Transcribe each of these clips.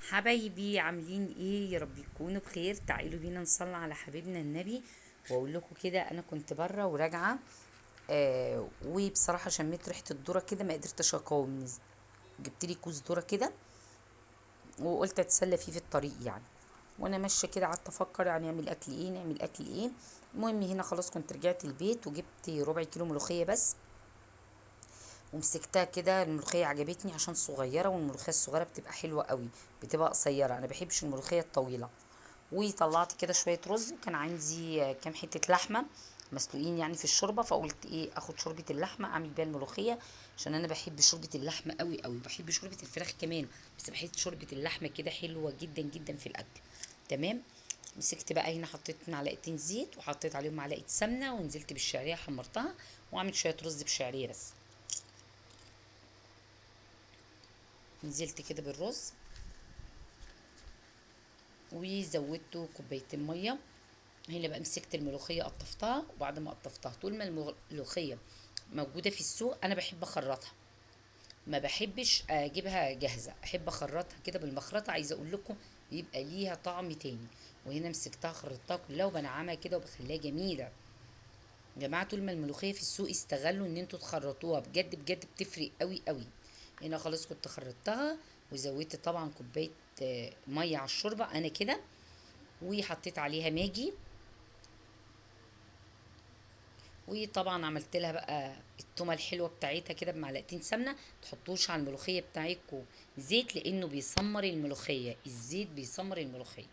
حبايبي عاملين ايه؟ يا رب يكونوا بخير. تعالوا بينا نصلي على حبيبنا النبي. واقول لكم كده، انا كنت بره وراجعه وبصراحة شميت ريحه الذرة كده ما قدرتش اقاوم، جبت لي كوز ذره كده وقلت اتسلى فيه في الطريق يعني. وانا ماشية كده قعدت افكر يعني نعمل اكل ايه، نعمل اكل ايه. المهم هنا خلاص كنت رجعت البيت وجبت ربع كيلو ملوخية بس، ومسكتها كده. الملوخية عجبتني عشان صغيرة، والملوخيه الصغيرة بتبقى حلوة قوي، بتبقى قصيرة، انا بحبش الملوخية الطويلة. وطلعت كده شوية رز، وكان عندي كام حتة لحمه مسلوقين يعني في الشوربة، فقلت ايه اخد شوربة اللحمة اعمل بيها الملوخية، عشان انا بحب شوربة اللحمة قوي قوي، بحب شوربة الفراخ كمان، بس بحس شوربة اللحمة كده حلوة جدا جدا في الاكل. تمام. مسكت بقى هنا، حطيت معلقتين زيت وحطيت عليهم معلقه سمنه، ونزلت بالشعريه حمرتها، وعملت شوية رز بشعريه بس. نزلت كده بالرز وزودته كوبايتين مية. هنا بقى مسكت الملوخية قطفتها، وبعد ما قطفتها طول ما الملوخية موجودة في السوق انا بحب اخرطها، ما بحبش اجيبها جاهزة، احب اخرطها كده بالمخرطه. عايزه اقول لكم بيبقى ليها طعم تاني. وهنا مسكتها خرطتها كلها وبنعمها كده وبخليها جميلة. يا جماعة طول ما الملوخية في السوق استغلوا ان انتوا تخرطوها، بجد بجد بتفرق قوي قوي. هنا خلاص كنت خرطتها وزودت طبعا كوباية مية على الشوربة انا كده، وحطيت عليها ماجي، وطبعا عملت لها بقى التومه الحلوة بتاعتها كده بمعلقتين سمنه. تحطوش على الملوخية بتاعتكم زيت لانه بيسمر الملوخية، الزيت بيسمر الملوخية.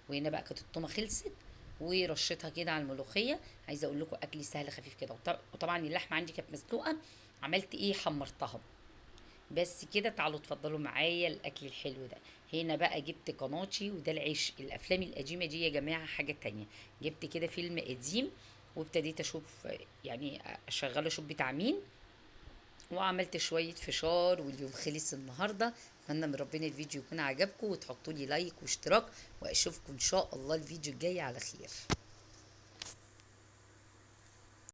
وهنا بقى كانت التومه خلصت ورشيتها كده على الملوخية. عايزه اقول لكم اكل سهل خفيف كده. وطبعا اللحمة عندي كانت مسلوقة، عملت ايه، حمرتها بس كده. تعالوا اتفضلوا معايا الاكل الحلو ده. هنا بقى جبت قناتي، وده العيش. الافلام القديمة دي يا جماعة حاجة تانية. جبت كده فيلم قديم وابتديت اشوف، يعني اشغله اشوف بتاع مين، وعملت شوية فشار. واليوم خلص النهارده. اتمنى من ربنا الفيديو يكون عجبكم، وتحطوا لي لايك واشتراك، واشوفكم ان شاء الله الفيديو الجاي على خير.